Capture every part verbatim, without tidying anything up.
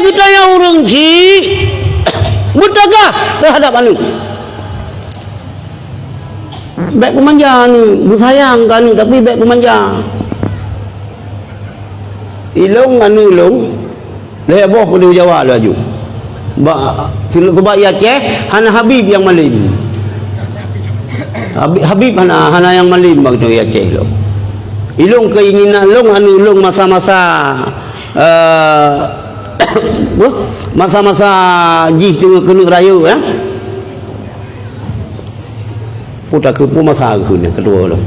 Geutanyoe ureuëng chik beutagah teuhadab aneuëk. Bék peumanja aneuëk, beusayang keu aneuëk, tapi bék peumanja. Ilong aneuëk ilong, lhée boh keuneuk Jawa laju. Ba, sebab i Aceh hana Habib nyang malem. Habib, Habib hana, hana nyang malem bak i Aceh lom. Ilong keinginan long aneuëk long masa-masa, eh, masa-masa jih teungoh keuneuk rayeuk, ya. Puta keupu masa keuneuk keudua lom.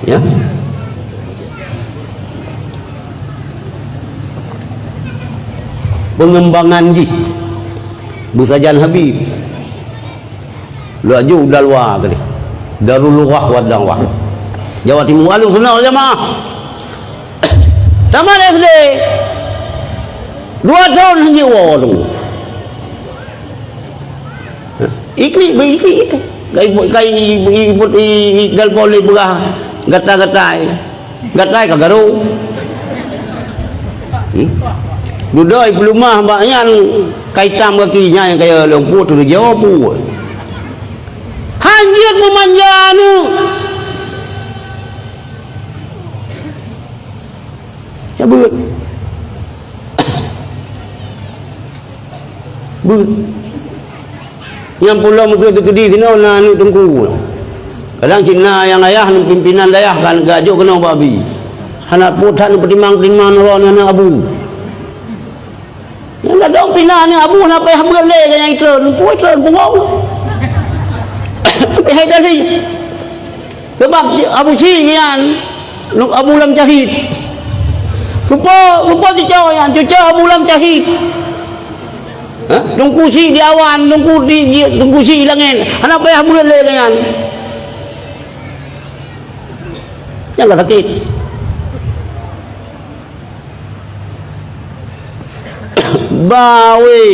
Ya. Pengembangan jih beusajan Habib. Laju u Dalwa tadi. Darul Lughah wa Da'wah. Jawa Timur, Ahlussunnah wal Jamaah. Tamat S D. Dua thon hana jiwoe tu. Iklik beu iklik. Kai, kai, i, i, i, i, i, dalpon lé beurah gata-gata. Gatai ka garo. Hmm? Dudoe i peuleumah bak nyan, ka itam gaki nyan, kaya lôn pue teureujau pue. Han jeuet meumanja aneuëk. Ya, beuet. Beuet. Nyang pulo meukeue teukeudi sinoe na aneuëk teungku. Kadang cit na nyang ayah pimpinan dayah kan geujok keunoe bak bi. Hana peue that neupeutimang-timang droe aneuëk abu. Nyang gadong pih na aneuëk abu hana payah beuet lé keu nyang itreun, peue itreun pungo. Pih hai tadi. Sebab Abu Chik nyan, Abu Lam Cahit. Soe po, soe po cuco nyan, cuco Abu Lam Cahit. Ha? Teungku Chik di awan, teungku di, di, teungku Chik di langét. Hana payah beuet lé keu nyan. Nyang ka sakét. Bawe.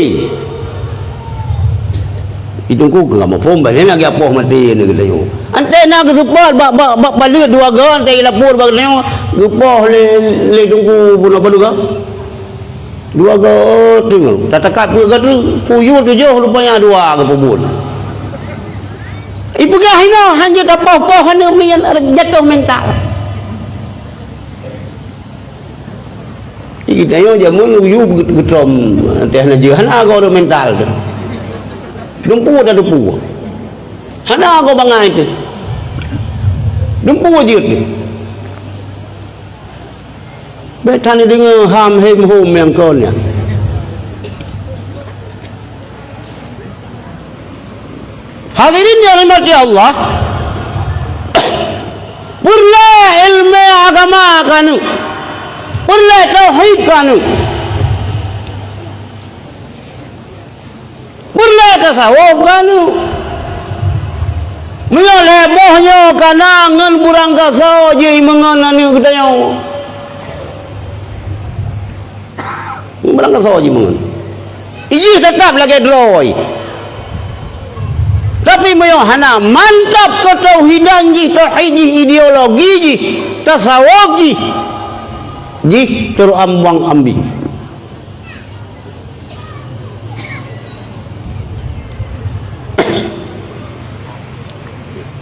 Itu ku ka muphom, bah, nak geupôh maté ni geutanyoe. Anté na geuseupôt bak, bak, bak paleuet dua go, anté geulapor bak geutanyoe, geupoh lé, lé teungku bunoe padum go. Dua go teungoh, tatakat peuet go teungoh, puyuh tujoh rupanya dua geupeubuet. Ipeugah inoe, hana jeuet tapoh-poh, hana mian jatoh mental. Di geutanyoe jameun uju geutrom teuh na jeuh hana agoe mental teuh. Dumpu ta dumpu. Hana agoe bangai teuh. Dumpu jeuet teuh. Bék that neudeungoe ham hem hom nyang kon nyan. Hadirin yang dirahmati Allah, peureulée ilmu agama keuneuk, peureulée tauhid keuneuk, peureulée tasawuf keuneuk. Meunyoe lhée boh nyoe kana ngon beurangkasoe jih meungon aneuëk geutanyoe. Beurangkasoe jih meungon. Ijih teutap lagée droe. Tapi meunyoe hana mantap keutauhidan jih, tauhid jih, ideologi jih, tasawuf jih, jih teureuambuang ambi.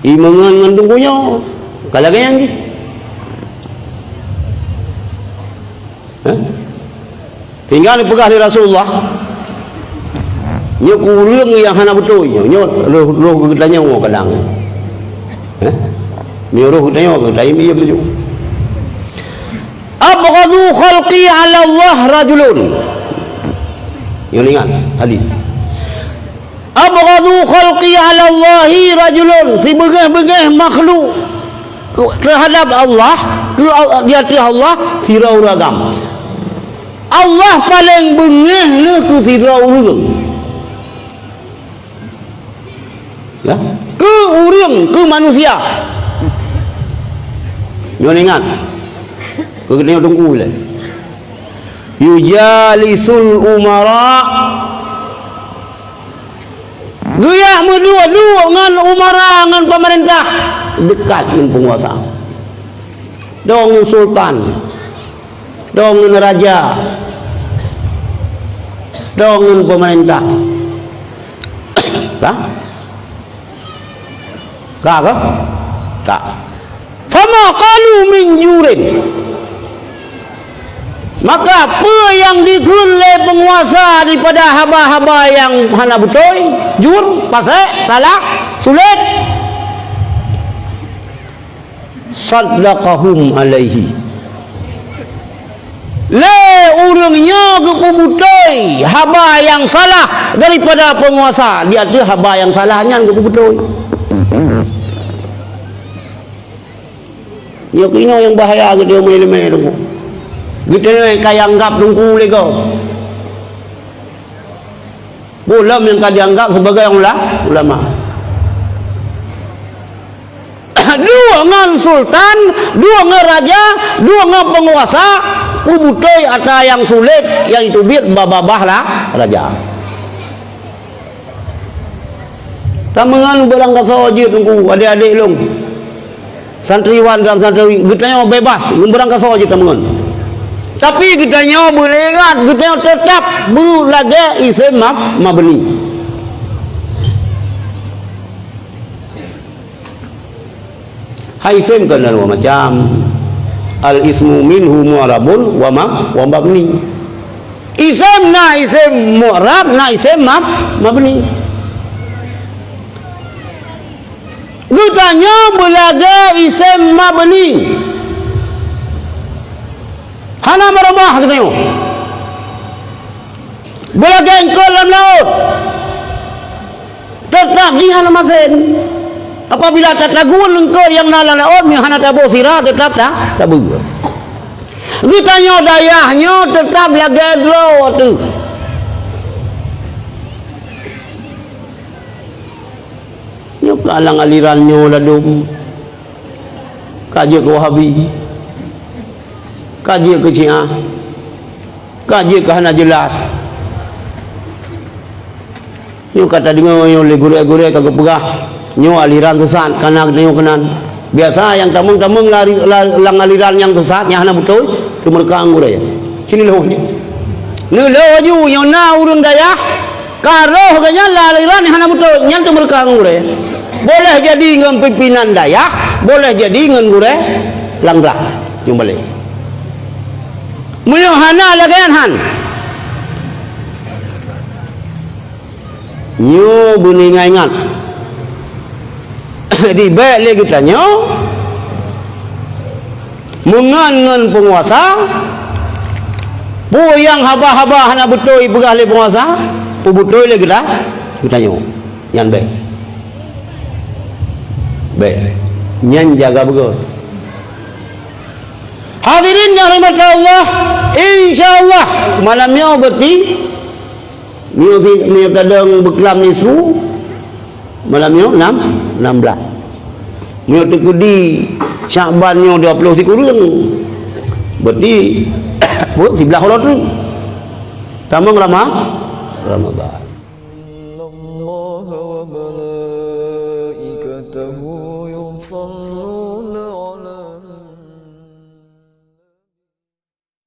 Imeungon ngon teungku nyoe, ka lagée nyan jih. Hah? Sehingga neupeugah lé Rasulullah, nyoe keu ureuëng nyang hana beutôi nyoe, nyoe roh, roh geutanyoe kadang. Hah? Nyoe roh geutanyoe, geutanyoe miyueb laju. "Abghadhu khalqi 'ala Allah rajulun." Nyoe ingat hadis. "Abghadhu khalqi 'ala Allahi rajulun," sibeungéh-beungéh makhluk terhadap Allah, keu Al-, di ateueh Allah, sidroe ureuëng agam. Allah paleng beungéh lé keu sidroe ureuëng. Ya? Keu ureuëng, keu manusia. Nyoe ingat. Keu geutanyoe teungku lé. Yujalisul umara. Geujak meuduek-duek ngon umara, ngon pemerintah. Dekat ngon penguasa. Dong ngon sultan. Dong ngon raja. Tong ngon pemerintah. Ka? Ka, ka? Ka. Fama qalu min jurin. Maka peue nyang dikheun lé peunguasa daripada haba-haba nyang hana beutôi, jur, pasék, salah, sulet, saddaqahum alaihi. Lé ureuëng nyoe geupeubeutôi haba nyang salah daripada peunguasa, di ateueh haba nyang salah nyan geupeubeutôi. Nyoe keunoe nyang bahaya geutanyoe meuileumé teungku. Geutanyoe ka anggab teungku lé gob. Peue lom nyang ka dianggab sebagai ula-, ulama. Duek ngon sultan, duek ngon raja, duek ngon peunguasa, peubeutôi atra nyang sulet nyang jiteubiet babah-babah la-, raja. Tameungon barangkasoe jeuet teungku, adék-adék lôn. Santriwan dan santriwi, geutanyoe bebas, barangkasoe jeuet tameungon. Tapi geutanyoe beuingat, geutanyoe teutap beulagée isem mab-, mabni. Hai isem kan dua macam. Al ismu minhu mu'rabun wa ma-, wa mabni. Isem na isem mu'rab, na isem mab-, mabni. Geutanyoe beulagée isem mabni. Hana meurubah geutanyoe. Beulagée eungkôt lam laôt. Teutap jih hana masen. Apabila tatagun eungkôt nyang na lam laôt, meunyoe hana taboh sira, teutap ta-, tabeue. Geutanyoe dayah nyoe teutap lagée droe teuh. Nyoe ka lam aliran nyoe ladôm. Ka jeuet keu Wahabi. Ka jeuet keu Syiah. Ka jeuet keu hana jeulaih. Nyoe ka tadeungoe nyoe lé gurée-gurée ka geupeugah, nyoe aliran sesat, ka na geutanyoe keunan. Biasa nyang tamong-tamong lari, la-, lam aliran nyang sesat, nyang hana beutôi, teumeureuka ngon gurée. Sini lheueh nyoe. Neulheueh ju, nyoe na ureuëng dayah, ka roh geuh nyan lam aliran nyang hana beutôi, nyan teumeureuka ngon gurée. Boleh jadi ngon pimpinan dayah, boleh jadi ngon gurée lam glah. Nyoe balek. Meunyoe hana lagée nyan han. Nyoe beuingat-ingat. Jadi, bék lé geutanyoe meungon ngon peunguasa, peue nyang haba-haba hana beutôi jipeugah lé peunguasa, peubeutôi lé geuta-, geutanyoe. Nyan bék. Bék. Nyan jaga beugét. Hadirin yang dirahmati Allah, insya Allah malam nyoe beuti, nyoe si, nyoe kadang beuklam isu, malam nyoe enam, enam belas. Nyoe teukeudi Syakban nyoe dua puluh sikureueng. Beuti, pun siblaih uroe tu. Tamong Rama-, Ramadan.